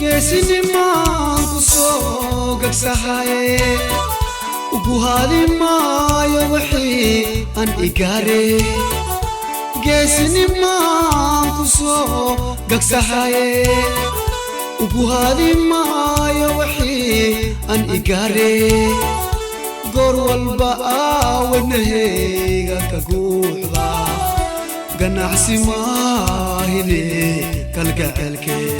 Geesinimaan ku soo gagsahaye, ugu haadi maayo wixii aan igaare. Geesinimaan ku soo gagsahaye, ugu haadi maayo wixii aan igaare. Goor walba aawadnahayga ka guuxda, ganacsi maahine kalgacelkee.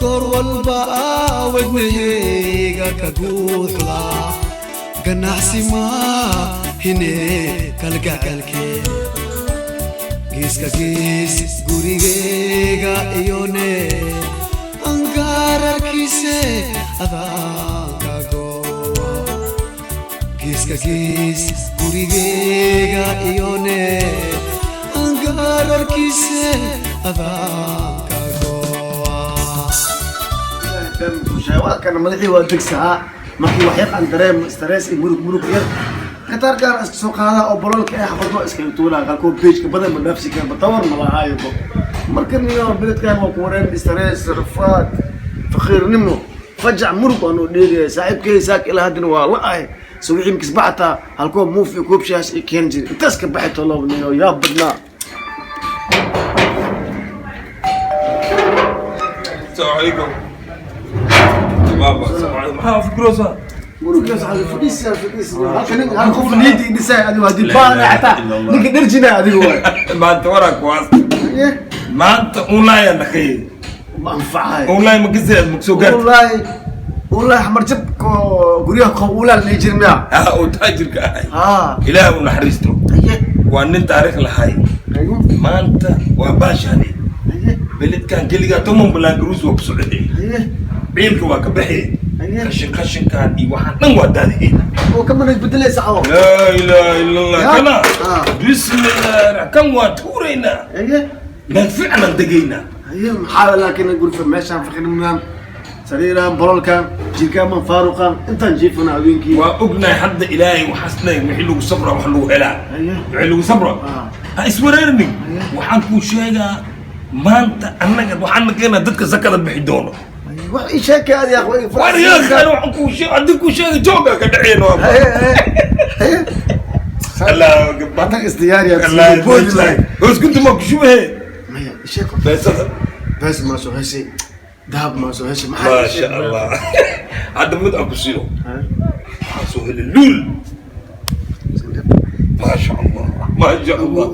Goor walba aawadnahayga ka guuxda, ganacsi maahine kalgacelkee. Geeska gees gurigeyga iyone angaararkiise adaanka goowa. Geeska gees gurigeyga iyone angaararkiise adaanka goowa. Waa madaxii waa degsahaa markii wax yar aan dareemo stress iyo murug, murug yar kataarkaan iska soo qaadaa oo bololka ee xafadmo iskaga tuulaa. Qalkoo beejka badan ma dhaafsi kara, batawar ma lahaayo bo. Marka niyo beledkan waa ku wareen stress, rafaad, faqiirnimo, fajac, murug aan u dheeriyay. Saaxiibkay saak ilaa haddana waa la ahay. So wixii mikisbaxataa halkoo muuf iyo koob shaas iyo keen jiri intaas ka baxay tolob niyo yaa badnaa. السلام عليكم بابا، السلام عليكم. maxaa fikiraysaa? Murugaas waxaa fadhiisa fadhiisa halka nin hal qof niidi dhisay adigu hadii baana xataa ninka dharjina adigu waay. Maanta waraa kuwaas maanta online aan dhaqay. Ma anfacay. Online ma gaseed ma soo gaartay? Wallahi wallahi, xamar jab ko guryaha ko ulaal la jiri miya? Ha, oo taajirka ahay. Ha. Ilaah u naxariisto, waa nin taariikh lahay. Maanta waa baashaani beledkan keligaa 10 balaan garuus waa ku socday, ciilka waa ka baxay, qashin qashinkan iyo waxaan dhan waa daadiheyna. Oo ka mana bedelaysa cawo. Laa ilaaha illa Allah. Ya. Kana Ah. bismillah, kan waa tuuraynaa, meel fiican degaynaa. Haye, maxaa laakiin guriga meeshaan fakhrinaan sariiraan bololkan jirkaaman faaruqan intaan jiifana habeenkii. Waa ognahay hadda Ilaahay waxaas leeyahay, wixii lagu sabra wax lagu helaa. Wixii lagu sabra. Ha iswareerinin. Waxaan kuu sheegaa maanta annaga waxaan keenaa dadka sakada bixi doono. Wax ii sheekay adi akh. War yaa akhi, waxaan kuu sheeg haddii kuu sheegay jooga ka dhaceen waa. Haye haye haye. Allah akbar. Hadda isdiyaariyaa Allah boodi lahay. Hoos kuntu ma ku shubahe. Maya, sheeko. Beesada. Bees maa soo heshay, dahab maa soo heshay, maxaa? Ma sha Allah, hadda mid aan ku siiyo, waxaan soo helay luul, ma sha Allah, ma sha Allah.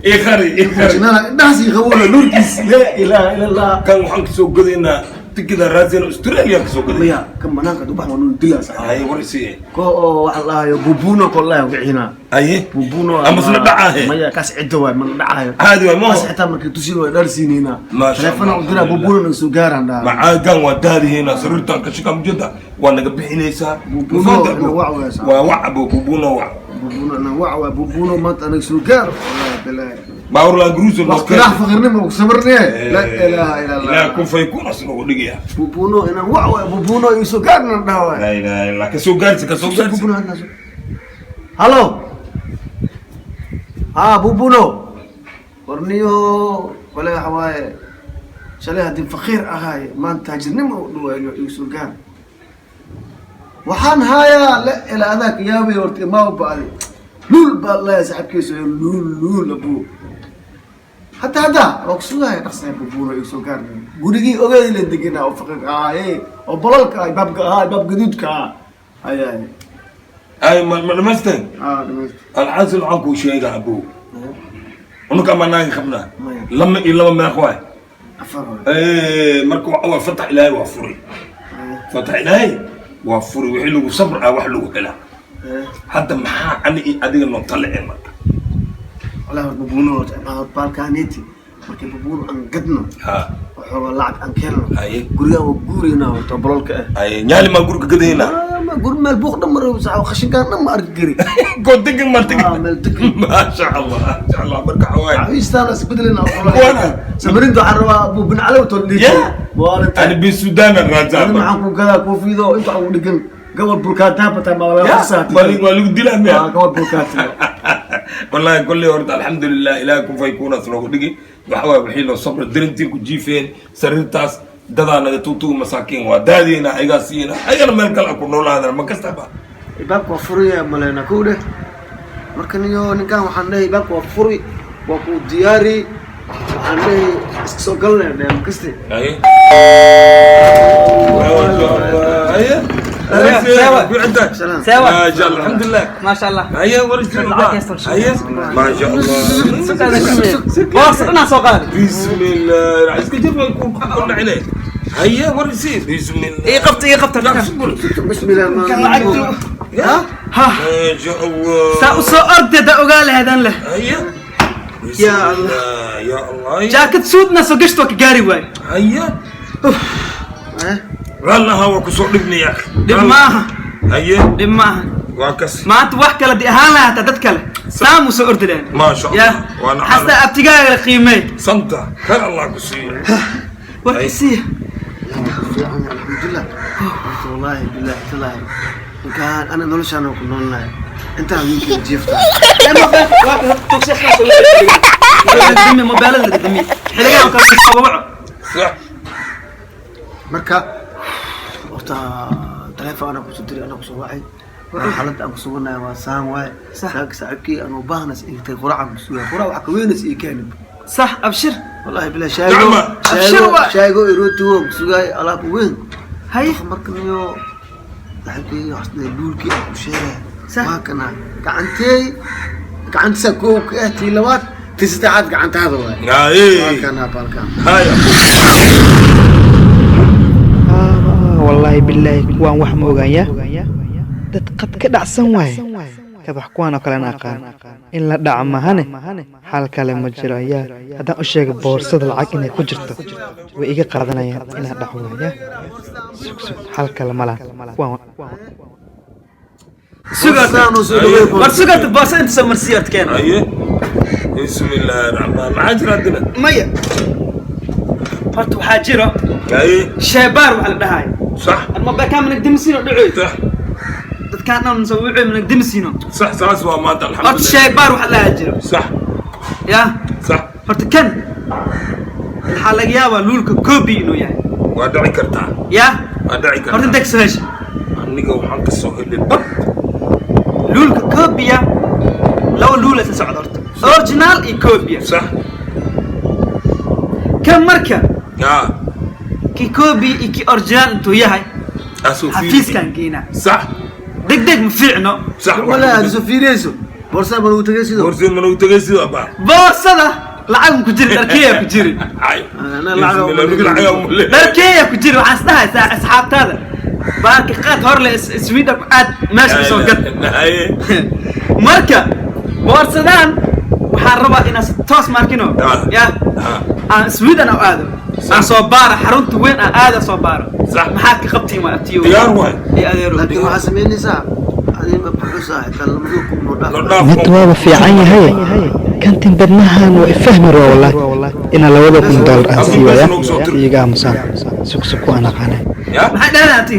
Ikhari ikhari. Jinana indhahaas ii qabowna nuurkiis, laa ilaaha ila Allah. Kan waxaan kasoo gadaynaa tikida raasina Australia kasoo gaday. Maya, kan banaanka dubax waa nuul dilaa sax. Haye, warisi. Ko oo waxa la dhahayo bubuno ko la wixina. Haye. Bubuno. Ama isla dhacaahe. Maya, kaas ciddo waay, mana dhacayo. Caadi waay, kaas ma xitaa markii tusin waa dhar siinayna. Maasha telefoon Allah, u diraa, bubuno naga soo gaaraan dhaha. Macaagan waa daadihiina, sariirtan kashikaa mujada waa naga bixinaysaa. Bubuno, Mafahantaa, ina wac waay saa. Waa wac bo, bubuno wac. Bubuno na wac waay, bubuno maanta naga soo gaar, wallahi bilahi. Baawur garuuso. Waqti raax faqirnimo ku sabarnee, laa ilaaha ila Allah. Ilaa kun faykuun asna ugu dhigaya. Bubuno inaan wac waay, bubuno igu soo gaarna dhaha waay. Laa ilaaha illa, kasoo gaarsi, kasoo gaarsi. Bubuno hadda soo. Halo. Ha, bubuno. Warniyo wala waxa waaye shalay haddii faqiir ahaay maanta taajirnimo u dhawaayo igu soo gaar. Waxaan hayaa la ila adag yaabay horta imaa ba'di. Luul baa la saaxiibkiisa, luul luul abu. Hadda hadda waa ku sugaya dhaqsaya, bubuno igu soo gaar. Gurigii ogeed la deganaa oo faqiir ahaa oo bolalka ah, baabka ahaa, baab gaduudka ah. Ayaa. Ay ma dhamaysteen? Ah, dhamayst. Alxaasil waxaan kuu sheegaa abow, unuka ama naagi qabnaa. Maya. Lama iyo lama meeq waay? Afar waay. Marka waxa waa fatax Ilaahay waa furay, fatax Ilaahay Waa furi wixii lagu sabr ah wax lagu helaa. Hadda maxaa ani iyo adiga noo tale ee marka? Wallahi horta babuuno, horta ma horta baalkaaneti markii babuuno aan gadno, waxoogaa lacag aan keenno, gurigaan waa guuraynaa horta, bololka ah. Haye, nyaali maa guriga gadaynaa? Ma guri meel buuq dhan maro sax, khashinkaan dhan ma arki kari. Koo degan maa tegin. Ah, meel degan. Maasha Allah, maasha Allah. Marka xawaaye cawiistaan isbedelina. Waana. Samarinta waxaan rabaa abu bin calow tol. Yeah. Ani bin Sudan aan raadsaa. Ani maxaan ku gadaa koofido inta ugu dhigan gobol bulkaataa bataa ma wala Ya, waa lagu dilaa miya? Gobol bulkaati. Wallahi kolley horta alxamdulilah, ilaahay kun faykuunaas noogu dhigi. Waxa waaye wixii loo sabra darintii ku jiifeen sariirtaas dadaa naga tuugtuga, masaakiin waa daadiina ayagaa siina, ayagana meel kale a ku noolaadana ma kastaba. Ibaabka waa furaya maleyna kow dheh. Marka niyo ninkan waxaan dhahay ibaabka waa furi, waa ku diyaari, waxaan dhahay iska soo galnay dheh makaste. Haye, haye. Sewa. Salaam. Sewa. ما شاء الله، الحمد لله. ما شاء الله. هيا ورجل. هيا، ما شاء الله. boorsa dhanaa soo qaadi. بسم الله، عايز كتير ما يكون كنا عليه. هيا ورسي، بسم الله. ii qabta, ii qabta. لا، صبر. بسم الله. Kan lacagtu يا ha ما شاء الله. Saa u soo ordeda ogaa laheedan leh. هيا، بسم يا الله، يا الله. Jaakad suudna soo gashto ka gaari waay. هيا، والله هو كسر ابني يا اخي. Dhib maaha. هيا. Dhib maaha. وكس. Maanta wax kale di ahaan lahaa hataa dad kale saam u soo ordi lahayn. ما شاء ya الله. وانا xastaa abtigaaga la qiimey. صمتة خير الله كسي. Warkiisiya. Fiican, alxamdulilah. Horta wallaahi billahi talaahi ninkaan ana noloshaan ku noolnahay intaa wiilka jiifta. Mobeelada la dami xiligaan kale soo waco. صح. Marka horta taleefon anaa kusoo diray, anaa kusoo wacay. Waa xaaladda aan kusuganahay waa saan waaye. Sax. Saaka saaxiibkii aan u baahnas intay quracan kusugaa qurac wax ka weynas ii keenib. Sax, abshir. Wallahi billahi shaago Nacma. Abshir shaago shaago irootigo kusugaay alaab weyn. Hay. Marka niyo saaxiibkii waxaan luulkii aan ku sheegay. Sax. Waa kana gacantey, gacantiisa koow ka ah, tii labaad, tii saddexaad gacantaada waay. Waa هاي kana baalkan. هاي. Wallaahi bilaahi kuwaan wax ma ogaanya, dad qad ka dhacsan waaye kabax kuwaan oo kalena aqaan in la dhaca mahane, xal kale ma jiro. Yaa haddaan u sheega boorsada lacag inay ku jirto, way iga qaadanayaan inaan dhaco waaya. Sug sug, xal kale ma laha kuwaan. Sugarta. Saan u soo dhaweey. War sugarta, boorsa inta soo marsiya horta keena. هيا، بسم الله الرحمن، maxaa jira haddana? Maya, horta waxaa jiro Haye. sheebaar waxa la dhahayo. Sax. Mobeelkaa managdamisiino dhacoy. Sax. Dadkaan dhan soo wuxuu managdamisiino. Sax, saas waa maanta. Horta alxamdulilah. sheebaar waxa la dhahaa jiro. Sax. Ya. Sax. Horta kan waxaa laga yaabaa luulka copy inuu yahay. Waa dhici kartaa. Ya. Waa dhici Horta kartaa. intee kasoo heshay? Aniga waxaan ka soo helay bad. Luulka copy-a laba luula isla socda horta, original iyo copy. Sax. Kan marka yaa kii copy iyo kii original intuu yahay asoo xafiiskaan geynaa. Sax. Deg deg ma fiicno. Sax. Wala aad soo fiireyso boorsaa ma lagu tagay sidoo. Boorsi ma lagu tagay sidoo ba. Boorsada lacag ma ku jiri, dharkeeya ku jiri. Ay. Ana lacag uma lacag uma leeyahay. Dharkeeya ku jiri. Waxaan isdhahaysaa asxaabtaada baarka qaad hor le Sweden aad meesha kasoo gad. Haye. Marka boorsadaan waxaan rabaa inaan si toos maarkino ya aan Sweden u aado, aan soo baaro xarunta weyn, aan aada soo baaro. Sax. Maxaad ka qabtiin waa abtiyo Diyaar waay. Iyo adeero. Laakiin waxaa samaynaysaa adiga buxusaa xitaa lamadu kun noo dhaaf. Noo dhaaf. Mid waaba fiican yahay kantin badnahan waa ifahmi raba wallahi inaa $2,000 aan sii waaya iyaga aamusaan. Sug sug, ku aan aqaanay. Ya. Maxay dhahdaan abti?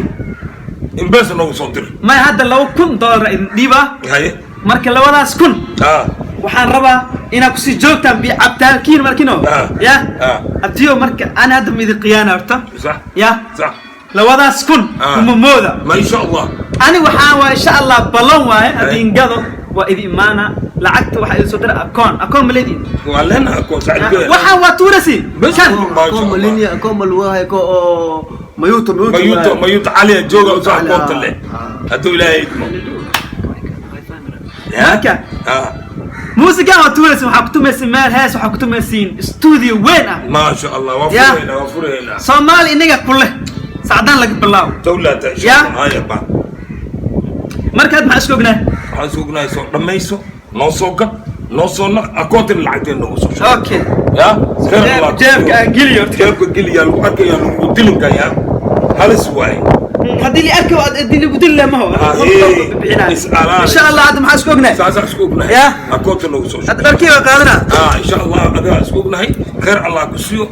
Imbesa noogu soo dir. May, hadda $2,000 idin dhiibaa. Haye. Marka 2,000 waxaan rabaa inaad kusii joogtaan biyo cabtaalkiin markino. Ya. Abtiyo, marka ana hadda ma idin qiyaana horta. Sax. Ya. Sax. 2,000 kuma mooda. Ma insha Allah. Ani waxaa waa insha Allah ballan waaye, haddii ingado waa idin imaana. Lacagta waxaa idin soo dira akoon. Akoon ma leediin? Waa lena akoon sacadkeeda. Waxaan waa tuurasi. Bas. Kan Ma sha Akoon Allah. malinia, akoon maluwahay ko oo mayuuto mayuuto. Mayuuto, mayuuto caliya jooga usoo akoonta leh. Hadduu Ilaahay idmo. Marka muusigan waa tuurasi, waxaa ku tumaysiin meel hees, waxaa ku tumaysiin studio weyn ah. Ma sha Allah, waa Ya. furaynaa, waa furaynaa. Soomaali inaga ku leh. Sacdaan laga bilaabo. Tawlaata insha Ya. Allah. Haya ba. Markaad maxaa isku ognahay? Waxaan sugnahay soo dhammayso, noo soo gad, noo soo naq akoontina lacagteena noogu soo shubo. Okay. Ya khayr Allah ku Jeebka siiyo. Aan geliyo horta. Jeebka geliyaa lagu arkayaa, lagu dilinka yaa halis waaye. Haddii li arko haddii lagu dili lahaa maho. Ah, eh, is alaali. Insha Allah hadda maxaa isku ognahay? Saasaan isku ognahay. Ya. Akoonta noogu soo shubo. Hadda dharkii baa qaadanaa. Ah, insha Allah adigaa isku ognahay. Khayr Allah ku siiyo.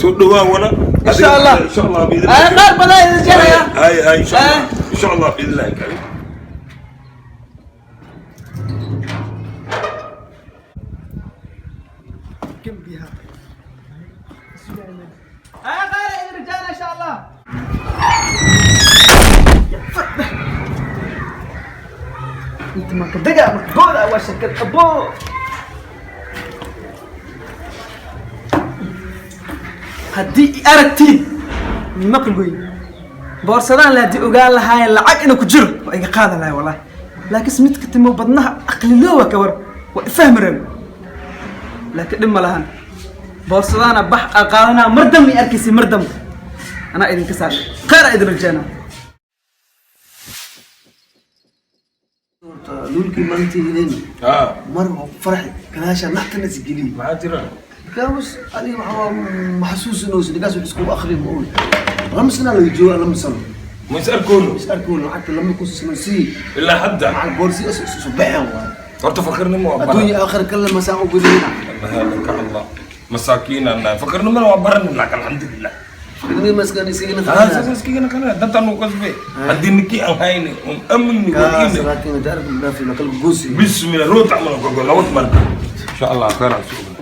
Soo dhawaa wana. Insha Allah. Insha Allah biidn. Ah, qaar badan idin jeclaya. Hay hay, insha Allah, insha Allah biidn illahi karim. Ah, qaar idin rajaynaa insha Allah. Inta marka dega marka booda waa shirkad abo. Haddii i aragtiin maqli goy boorsadaan la haddii ogaan lahaayeen lacag inuu ku jiro waa iga qaadan lahay wallahi, laakiinse midka timo badnaha aqliloowa ka war waa ifahmi rabi, laakiin dhib ma lahan. Boorsadaana bax aa qaadanaa mar dambe i arkaysi mar dambe anaa idinka saar. Khayr aa idin rajaynaa. Luulkii maalintii heleen ah mar waa farxi gadaasha naxtana is geliyey. Maxaa jira? Kaas adiga waxaa maxsuusinayso ninkaas wax isku akhri ma oon 2 sana laga jooga, 2 sano. Ma is arkoono. Is arkoon lacagta 2,000 sano sii ilaa hadda macal boorsi is isu baxeen waay. Horta fakirnimo waa baran. Adduunya aakhir kale masaan u gudayna. Allah ka Allah, masaakiin aan nahay, fakirnimona waa baran, laakiin alxamdulilah. Fikirnimo maskan isigana. Ah, saas iskigana kana dantaan uu kasbe haddii ninkii aan hayni un amni kaas wadiina. Laakiin daarku dhaafi la kala goosi. Bismillah, root camal gogo lawad marka insha Allah khayr aan soo ognahay.